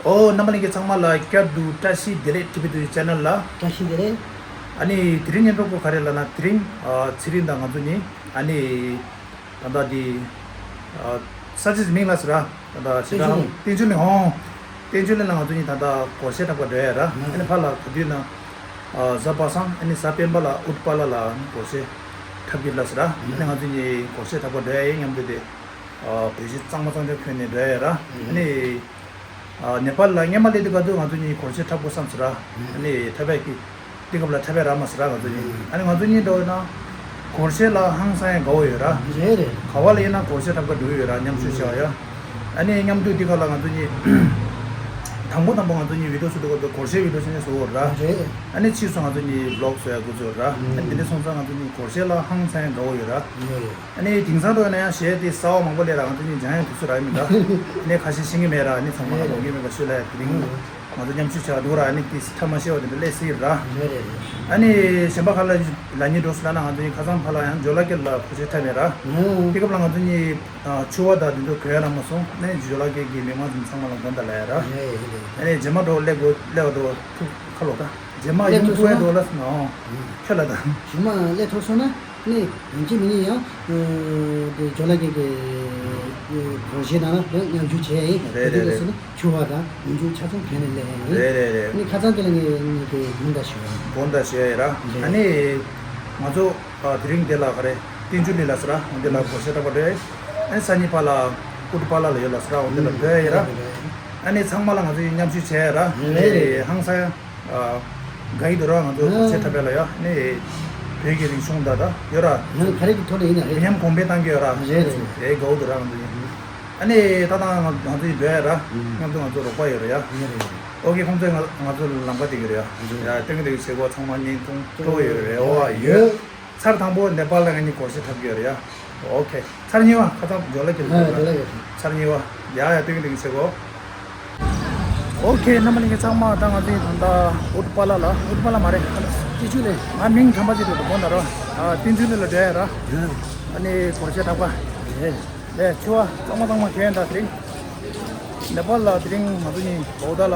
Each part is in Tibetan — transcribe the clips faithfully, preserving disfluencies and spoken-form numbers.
ཨོ། རྣམ་པ་ལྷན་རྒྱས་ཚང་མ་ལ་བསྐྱར་དུ་བཀྲ་ཤིས་བདེ་ལེགས། ཊི་བི་ཊུ་ཆེ་ནལ་ལ། བཀྲ་ཤིས་བདེ་ལེགས། ཨ་ནི་དེ་རིང་སྙན་སྒྲོན་སྐོར་ག་རེ་ལབ་ན། དེ་རིང་ཨ་ཚེ་རིང་དང་ང་ཚོ་གཉིས་ཨ་ནི་ད་ལྟ་དེ་ཨ་ས་ཆ་དེ་མིང་ལ་ཟེར་ར། ད་ལྟ་ཞེ་དྲག་བསྟན་ཆོས་གླིང་། ཨོ། བསྟན་ཆོས་གླིང་ལ་ང་ཚོ་གཉིས་ད་ལྟ་སྒོར་གཞས་འཁྲབ་ག་འགྲོ་ཡ་ར། ཨ་ནི་ཕར་ལ་ག་དུས་ན་ཨ་གཟའ་པ་སངས། ཨ་ནི་གཟའ་སྤེན་པ་ལ་ཨུཏྤ་ལ་ལ་སྒོར་གཞས་འཁྲབ་ཀྱི་ལ་ཟེར་ར། ཨ་ནི་ང་ཚོ་གཉིས་སྒོར་གཞས་འཁྲབ་ག་འགྲོ་ཡ་ཡིན། མཉམ་དུ་དེ་ཨ་བོད་གཞས་གཙང་མ་གཙང་རྐྱང་གྱོན་ནས་འགྲོ་ཡ་ར། ཨ་ནི་ཨ་ནེ་པཱལ་ལ་སྔོན་མ་སླེབས་དུས་སྐབས་དུས་ང་ཚོ་གཉིས་སྒོར་གཞས་འཁྲབ་དགོས་བསམ་ཟེར་ར། ཨ་ནི་འཁྲབ་པའི་གི་དེ་སྐབས་ལ་འཁྲབ་པའི་ར་མ་ཟེར་ར་ང་ཚོ་གཉིས། ཨ་ནི་ང་ཚོ་གཉིས་འགྲོ་ཡོད་ན་སྒོར་གཞས་ལ་ཧང་སང་ཡང་དགའ་བོ་ཡོད་ར། རེད་རེད། ག་བ་ལ་ཡིན་ན་སྒོར་གཞས་འཁྲབ་ག་འགྲོ་གི་ཡོད་ར། མཉམ་ཞུགས་བྱ་བ་ཡ། ཨ་ནི་མཉམ་དུ་དེ་ག་ལ་ང་ཚོ་གཉིས་དང་པོ་དང་པོ་ང་ཚོ་གཉིས་བི་ཌིའོ་བཟོ་དུས་སྐབས་དུ་སྒོར་གཞས་བི་ཌིའོ་བྱས་ནས་བཟོ་བོ་ར། རེད། ཨ་ནི་ཕྱིས་སུ་ང་ཚོ་གཉིས་བི་ལོག་བཟོ་ཡ་འགོ་བཙུགས་ར། ཨ་ནི་དེ་འདྲ་སོང་ཙང་ང་ཚོ་གཉིས་སྒོར་གཞས་ལ་ཧང་སང་ཡང་དགའ་བོ་ཡོད་ར། རེད། ཨ་ནི་དེང་སང་འགྲོ་ཡིན་ན་ཡང་གཞས་དེ་གསར་བ་མང་པོ་སླེབས་ར། ང་ཚོ་གཉིས་སྦྱང་ཡང་དུས་ཚོད་རག་གི་མི་འདུག་ཨ་ནི་ཁ་ཤས་ཤེས་ཀྱི་མེད་ར། ཨ་ནི་ཚང་མ་ལ་ལོག་གི་མེད་པ་ཤོད་ལ་ཡ། དེ་རིང་ང་ཚོ་མཉམ་ཞུགས་བྱ་བ་འདུག་ར། ཨ་ནི་དེ་ཐབས་མ་ཤེས་པ་དེ་འདྲ་སླེབས་སྲིད་ར། ཨ་ནི་གཞན་པ་ག་ལ་ལ་ཉིན་འགྲོ་སྲིད་ལ་ན། ང་ཚོ་གཉིས་ཁ་སང་ཕར་ལ་ཡང་ཇོ་ལ་ཀེ་ལ་སྒོར་གཞས་འཁྲབ་ཡིན་ར། དེ་སྐབས་ལ་ང་ཚོ་གཉིས་ཕྱུ་པ་དང་དེ་ཚོ་གོན་ཡ་རག་མ་སོང་། ཨ་ནི་ཇོ་ལ་ཀེ་གི་མི་མང་ཚང་མ་ལ་དགོངས་དག་ལབ་ཡ་ར། ཨ་ནི་རྗེས་མ་འགྲོ་སླེབས་དགོས་སླེབས་པ་འགྲོ་ཐུག་ཁ་ལོ་ད། རྗེས་མ་ཡུ་ཊུབ་ཐུག་ཡ་འགྲོ་ལ་སོང་ན་ཨོ། ཁྱོད་ལ་ད། རྗེས་མ་སླེབས་ཐུབ་སོང་ན། ནི་ཡིན་གཅིག་མིན་གཉིས་ཡང་། དེ་ཇོ་ལ་ཀེ་གི་སྒོར་གཞས་ནང་ལ་མཉམ་ཞུགས་བྱས་ཡིན། རེད་རེད་རེད། ཕྱུ་པ་དང་ཉིན་ཆུང་ཆ་ཚང་གྱོན་ནས་སླེབས་ཡིན། རེད་རེད་རེད། ནི་ཁ་སང་དེ་ལ་ངས་ངས་དེ་དགོངས་དག་ཞུ་ཡ། དགོངས་དག་ཞུ་ཡ་ཡིན་ར། རེད། ཨ་ནི་ང་ཚོ་དེ་རིང་འདི་ལ་ག་རེ་བསྟན་ཆོས་གླིང་ལ་ཟེར་ར། འདི་ལ་སྒོར་གཞས་འཁྲབ་པ་འགྲོ་ཡ་ཡིན། ཨ་ནི་སང་ཉིན་ཕར་ལ་ཨུ་ཏུ་པ་ལ་ལ་ཡོད་ལ་ཟེར་ར། འོ་འདི་ལ་འགྲོ་ཡ་ཡིན་ར། ཨ་ནི་ཚང་མ་ལ་ང་ཚོ་མཉམ་ཞུགས་བྱས་ཡ་ར། རེད་རེད། ཧང་སང་ཡ། ཨ། དགའ་ཡི་འདུག་ར། ང་ཚོ་སྒོར་གཞས་འཁྲབ་པ་ལ་ཡ་ནི་བོད་ཀྱི་རིག་གཞུང་དང་ད་ཡོད་ར། ང་ག་རེ་གི་ཐོག་ནས་ཡིན་ན་རེད། མི་ཉམས་གོང་འཕེལ་བཏང་གི་ཡོད་ར། རེད་རེད། དེ་དགའ་བོ་འདུག་ར། ང་ཚོ་ཡིན། ཨ་ནི་ད་ལྟ་ང་ང་ཚོ་ཡི་འགྲོ་ཡ་ར། མཉམ་དུ་ང་ཚོ་རོགས་པ་ཡོད་ར་ཡ། ཨོ་ཁེ། ཁོང་ཚོས་ང་ང་ཚོ་ལ་ལམ་ཁ་སྟེར་གི་རེད་ཡ། ཡ་སྟོན་གི་འདུག་བྱེད་སྒོ་ཚང་མ་བརྙན་ཐུང་སྤྲོ་བོ་ཡོད་རེད། ཨོ་ཨ་ཡོད། ཚར་དང་པོ་ནེ་པཱལ་ལ་ང་གཉིས་སྒོར་གཞས་འཁྲབ་ཀྱི་ཡོད་རེད་ཡ། ཨོ་ཁེ། ཚར་གཉིས་པ་ཁ་སང་ཇོ་ལ་ཀེ་ལ། ཨ་ཇོ་ལ་ཀེ་ལ། ཚར་གཉིས་པ། ཡ་ཡ་སྟོན་གི་འདུག་བྱེད་སྒོ། ཨོ་ཁེ། རྣམ་པ་ལྷན་རྒྱས་ཚང་མ་ད་ང་ཚོ་ད་ལྟ་ཨུ་ཏུ་པ་ལ་ལ། ཨུ་ཏུ་པ་ལ་མ་རེད། བསྟན་ཆོས་གླིང་། ང་མིང་དམ་པ་ཅིག་རེད་འདུག་དགོངས་དག་ར། ཨ་བསྟན་ཆོས་གླིང་ལ་འགྲོ་ཡ་ར། ཨ་ནི་སྒོར་གཞས་འཁྲབ་ག། ལས་ཕྱུ་པ་གཙང་མ་གཙང་མ་གྱོན་ད་དེ་རིང་། ནེ་པཱལ་ལ་དེ་རིང་ང་ཚོ་གཉིས་བོ་ད་ལ་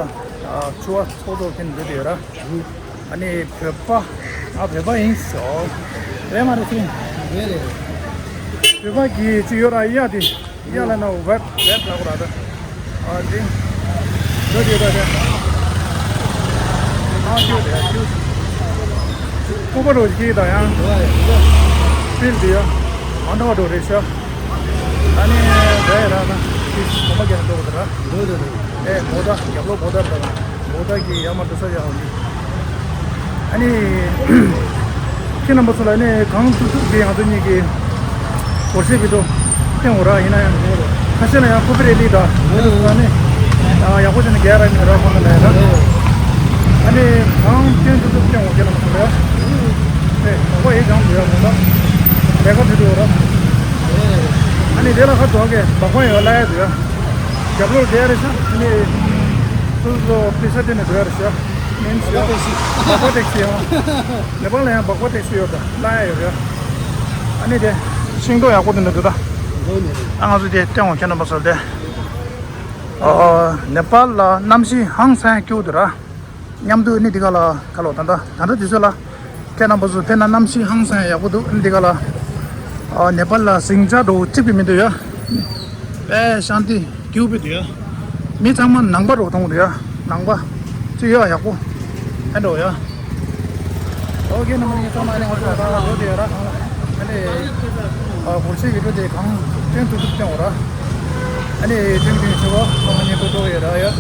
ཕྱུ་པ་ཚོགས་གཙོ་གྱོན་འདུག་དེ་ཡོད་ར། ཨ་ནི་བོད་པ། ང་བོད་པ་ཡིན་ཟེར། རེད་མ་རེད་ཟེར། རེད་རེད། བོད་པ་གི་ཅིག་ཡོད་ར་ཡ་དེ། ཡ་ལ་ན་ཝེབ་ཝེབ་ལ་གོ་ར་ད། ཨ་དེ། འདི་དེ་ད་དེ། ཨ་ཁྱོད་དེ་ཁྱོད། ཀོ་པ་རོ་ཅི་ད་ཡང་། ཕིལ་དེ་ཡ། ཨ་འདྲ་བ་འགྲོ་རེད་ཤག་ཨ་ནི་ད་ཡ་ར་ན་ཁྱི་གོམ་པ་རྒྱག་འགྲོ་གི་ར། འགྲོ་འགྲོ་འགྲོ། ཨེ་བོ་ད་རྒྱབ་ལོགས་བོ་ད་ད་བོ་ད་གི་ཡ་མ་འགྲོ་ས་ཡ་འོ་ནི། ཨ་ནི་ཁྱེད་རྣམ་པ་ཚོ་ལ་ནི་གང་ཐུབ་ཐུབ་ཀྱིས་ང་ཚོ་གཉིས་ཀྱི་སྒོར་གཞས་བི་ཌིའོ་བསྟན་འོ་ར། ཡིན་ན་ཡང་ཁ་ཤས་ལ་ཡང་ཀོ་པི་རེ་ལི་ད་ཨ་ནི་ཡག་པོ་བྱས་ནས་རྒྱག་ར་མི་ར་ཁོང་ལ་ཡ་ར། ཨ་ནི་གང་བསྟན་ཐུབ་ཐུབ་བསྟན་འོ་ཁྱེད་རྣམ་པ་ཚོ་ལ་ཡ། ཨེ་གོ་ཡི་གང་འདུག་ཡ་མོ་ད་ལས་ཀ་དེ་འདུག་ར། ཨ་ནི་དེ་ལ་ཁ་དོག་གི་སྦག་སྦག་ཡོད་ལ་ཡ་འདུག་ཡ། རྒྱབ་ལོགས་བསྡད་རེད་ཤག་ཨ་ནི་སོ་སོ་པེ་ས་སྟེར་ནས་འགྲོ་ཡ་རེད་ཤག་མིན་ཤག་སྦག་སྦག་ཏེག་སི་ཡང་། ནེ་པཱལ་ལ་ཡང་སྦག་སྦག་ཏེག་སི་ཡོད་ད་ལ་ཡ་ཡོད་རེད། ཨ་ནི་དེ་ཤིང་ཏོག་ཡག་པོ་དེ་འདྲ་འདུག་ད། ཨ་ང་ཚོ་དེ་བསྟན་འོ་ཁྱེད་རྣམ་པ་ཚོར་དེ། ཨ་ནེ་པཱལ་ལ་གནམ་གཤིས་ཧང་སང་སྐྱིད་འདུག་ར། མཉམ་དུ་ནི་འདི་ག་ལ་ཁ་ལོ་ད་ལྟ་ད་ལྟ་དུས་ཚོད་ལ་ཁྱེད་རྣམ་པ་ཚོ་ཕེབས་ན་གནམ་གཤིས་ཧང་སང་ཡག་པོ་འདུག་འདི་ག་ལ་ཨ་ནེ་པཱལ་ལ་ཟིང་ཆ་འགྲོ་གཅིག་པའི་མི་འདུག་ཡ། དཔེ་ཤང་ཏི་སྐྱིད་པོ་འདུག་ཡ། མི་ཚང་མ་ནང་པ་རོ་མཐོང་འདུག་ཡ། ནང་པ་ཅི་ཡོད་ཡག་པོ་ཨེ་འགྲོ་ཡ། ཨོ་ཁེ། རྣམ་པ་ཚང་མ་ནི་ང་ཚོ་ད་ལ་འགྲོ་དེ་ཡ་ར། ཨ་ནི་ཨ་སྒོར་གཞས་བི་ཌིའོ་དེ་གང་སྟོན་ཐུབ་ཐུབ་སྟོན་འོ་ར། ཨ་ནི་ཐེངས་ཐེངས་ཆེ་བ་ཚང་མ་ཉན་པོ་འགྲོ་ཡོད་ར་ཡ།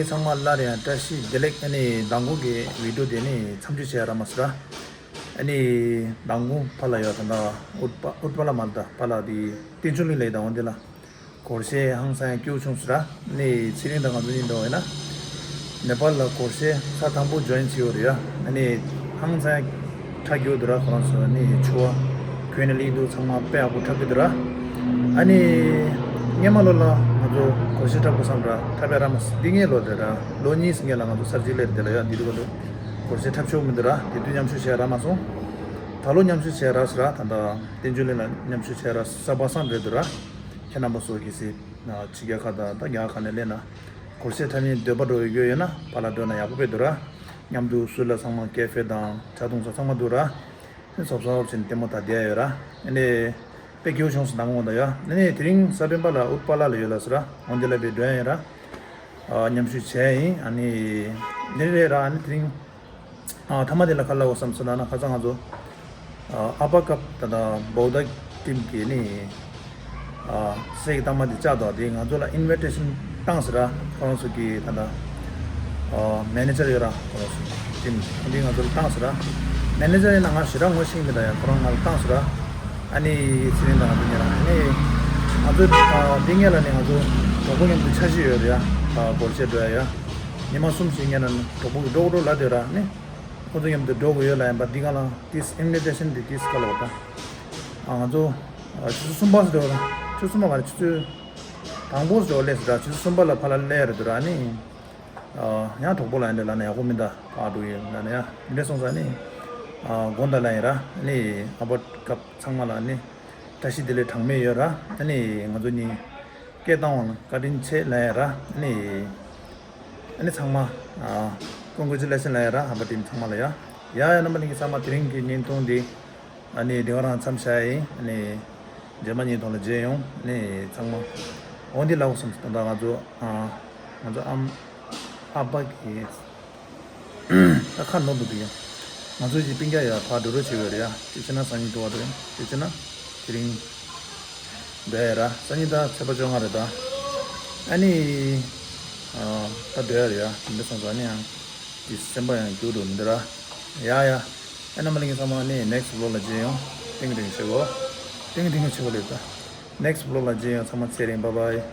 ཚང་མ་སླར་ཡང་བཀྲ་ཤིས་བདེ་ལེགས། ཨ་ནི་མདང་དགོང་གི་བི་ཌིའོ་དེ་ནི་མཚམས་འཇོག་བྱས་ར་མ་ཟེར་ར། ཨ་ནི་མདང་དགོང་ཕར་ལ་ཡོད་ད་ལྟ་ཨུཏྤ་ཨུཏྤལ་མ་ལ་ད་ཕར་ལ་དེ་བསྟན་ཆོས་གླིང་ལ་ཡོད་ད། འོན་ཏེ་ལ་སྒོར་གཞས་ཧང་སང་ཡང་སྐྱིད་པོ་བྱུང་ཟེར་ར། ཨ་ནི་ཚེ་རིང་དང་ང་ཚོ་གཉིས་འདྲ་བ་ཡིན་ན་ནེ་པཱལ་ལ་སྒོར་གཞས་ས་དང་པོ་ཇོ་ཡིན་བྱས་ཡོད་རེད་ཡ། ཨ་ནི་ཧང་སང་ཡང་འཁྲབ་ཀྱི་ཡོད་འདུག་ར། ཁོ་རང་ཚོ་ནི་ཆུ་བ་གོན་ནས་སླེབས་འདུག་ཚང་མ་དཔེ་ཡག་པོ་འཁྲབ་ཀྱི་འདུག་ར། ཨ་ནི་སྔོན་མ་ལོ་ལ་ང་ཚོ་སྒོར་གཞས་འཁྲབ་དགོས་བསམ་ར། འཁྲབ་པའི་ར་མ་འདི་སྔོན་ལོ་རེད་ར། ལོ་གཉིས་སྔོན་ལ་ང་ཚོ་གསར་བརྗེ་སླེབས་དེ་ལ་ཡ་འདི་དུས་ག་ལོ་སྒོར་གཞས་འཁྲབ་ཆོག་མི་འདུག་ར། དེ་དུས་མཉམ་ཞུགས་བྱས་ར་མ་སོང་། ད་ལོ་མཉམ་ཞུགས་བྱས་ར་ཟེར་ར། ད་ལྟ་བསྟན་ཆོས་གླིང་ལ་མཉམ་ཞུགས་བྱས་ར། གཟའ་པ་སངས་རེད་འདུག་ར། ཁྱེད་རྣམ་པ་ཚོ་གལ་སྲིད་ཕྱི་རྒྱལ་ཁག་དང་ད་རྒྱ་གར་ཁག་ནས་སླེབས་ན་སྒོར་གཞས་འཁྲབ་མཁན་འདོད་པ་འགྲོ་ཡོད་ཡོད་ན་ཕར་ལ་འགྲོ་ན་ཡག་པོ་དཔེ་འདུག་ར། མཉམ་དུ་ཟུར་ལ་ཚང་མ་ཀེ་ཧྥེ་དང་ཇ་འཐུང་ས་ཚང་མ་འདུག་ར། ཨ་ནི་སོབ་སོབ་བྱས་ནས་ལྟད་མོ་ལྟ་བསྡད་ཡོད་ར། ཨ་ནི་དཔེ་སྐྱིད་པོ་བྱུང་སོང་ད་དགོང་ད་ཡ། ཨ་ནི་དེ་རིང་གཟའ་སྤེན་པ་ལ་ཨུཏྤལ་ལ་ཡོད་ལ་ཟེར་ར། འོན་ཏེ་ལ་དཔེ་འགྲོ་ཡ་ཡིན་ར། ཨ་མཉམ་ཞུགས་བྱས་ཡིན། ཨ་ནི་འདི་རེད་ར། ཨ་ནི་དེ་རིང་ཨ་མཐའ་མ་དེ་ལ་ག་ལབ་དགོས་བསམ་སོང་ན་ཁ་སང་ང་ཚོ་ཨ་ཨ་པ་ཀབ་ད་ད་བོ་ད་ཊིམ་གྱི་ནི་ཨ་སེ་གི་རྟགས་མ་དེ་བཅག་དོ། དེ་ང་ཚོ་ལ་ཨིན་ཝི་ཊེ་ཤན་བཏང་ཟེར་ར། ཁོ་རང་ཚོ་གི་ད་ལྟ་ཨ་མེ་ནེ་ཇར་ཡོད་ར། ཁོ་རང་ཚོ་ཊིམ་དེ་ང་ཚོ་ལ་བཏང་ཟེར་ར། མེ་ནེ་ཇར་ཡིན་ན་ང་ཞེ་དྲག་ངོ་ཤེས་མི་འདུག་ཡ། ཁོ་རང་ང་ལ་བཏང་ཟེར་ར། ཨ་ནི་ཚེ་རིང་དང་ང་ཚོ་གཉིས་ར། ཨ་ནི་ང་ཚོ་ཨ་འདི་སྔོན་ལ་ནི་ང་ཚོ་གྲོགས་པོ་མཉམ་དུ་འཆར་གཞི་ཡོད་རེད་ཡ། ཨ་སྒོར་གཞས་འགྲོ་ཡ་ཡ། ཉི་མ་གསུམ་ཞིག་སྔོན་ལ་ནི་གྲོགས་པོ་གི་འགྲོ་གི་འགྲོ་ལབ་བསྡད་ར། ཨ་ནི་ཁོ་ཚོ་མཉམ་དུ་འགྲོ་གི་ཡོད་ལབ་ཡིན་པ། འདི་ག་ལ་ཏིས་ཨིན་ཝི་ཊེ་ཤན་འདི་ཏིས་ག་ལ་བ་ད། ཨ་ང་ཚོ་ཨ་ཆུ་ཚོད་གསུམ་པ་ཟེར་བ་ད། ཆུ་ཚོད་གསུམ་པ་མ་རེད། ཆུ་ཚོད་དང་པོ་ཟེར་བ་སླེབས་ཟེར་ད། ཆུ་ཚོད་གསུམ་པ་ལ་ཕར་ལ་སླེབས་རེད་འདུག་ར། ཨ་ནི་ཨ་ཡང་གྲོགས་པོ་ལ་ཡང་འདྲ་ལབ་ན་ཡག་པོ་མིན་ད། ཕར་འགྲོ་ཡིན་ལབ་ན་ཡ་འདྲ་སོང་ཙང་ནི་ཨ་དགོངས་དག་ལབ་ཡིན་ར། ཨ་ནི་ཨ་པ་ཀབ་ཚང་མ་ལ་ནི་བཀྲ་ཤིས་བདེ་ལེགས་གྲངས་མེད་ཡོད་ར། ཨ་ནི་ང་ཚོ་གཉིས་སྐད་བཏང་བ་ལ་བཀའ་དྲིན་ཆེ་ལབ་ཡ་ར། ཨ་ནི་ཨ་ནི་ཚང་མ་ཨ་ཀོང་གྷི་ཊུ་ལེ་ཤན་ལབ་ཡ་ར། ཨ་པ་ཊིམ་ཚང་མ་ལ་ཡ། ཡ་ཡ་རྣམ་པ་གླིང་གི་ཚང་མ་དེ་རིང་གི་བརྙན་ཐུང་འདི་ཨ་ནི་འདི་ག་རང་མཚམས་བཞག་ཡིན། ཨ་ནི་རྗེས་མ་བརྙན་ཐུང་ལ་མཇལ་ཡོང་། ཨ་ནི་ཚང་མ་འོ་འདི་ལབ་དགོས་བསམ་སོང་ད། ང་ཚོ་ཨ་ང་ཚོ་ཨམ་ཨ་པ་གི་ད་ཁ་ནོར་འདུག་འདུག་ཡ། ང་ཚོ་གི་སྤུན་ཀྱག་ཡ་ཕར་འགྲོ་རོགས་བྱེད་དགོས་རེད་ཡ། དེ་བྱས་ན་སང་ཉིན་འགྲོ་བ་རེད། དེ་བྱས་ན་དེ་རིང་འགྲོ་ཡ་ར། སང་ཉིན་ད་ཚེས་པ་བཅོ་ལྔ་རེད་ད། ཨ་ནི་ཨ་ད་འགྲོ་ཡ་རེད་ཡ། དེ་འདྲ་སོང་ཙང་ཨ་ནི་ཡང་དེ་སེམས་པ་ཡང་སྐྱིད་པོ་འགྲོ་མི་འདུག་ར། ཡ་ཡ། ཨ་རྣམ་པ་གླིང་གི་ཚང་མ་ཨ་ནི་ནེག་སི་ཊི་བི་ལོག་ལ་མཇལ་ཡོང་། ཏིང་ཏིང་བྱེད་དགོས། ཏིང་ཏིང་བྱེད་དགོས་རེད་ད། ནེག་སི་ཊི་བི་ལོག་ལ་མཇལ་ཡོང་། ཚང་མ་ཚེ་རིང་། བྷའི་བྷའི།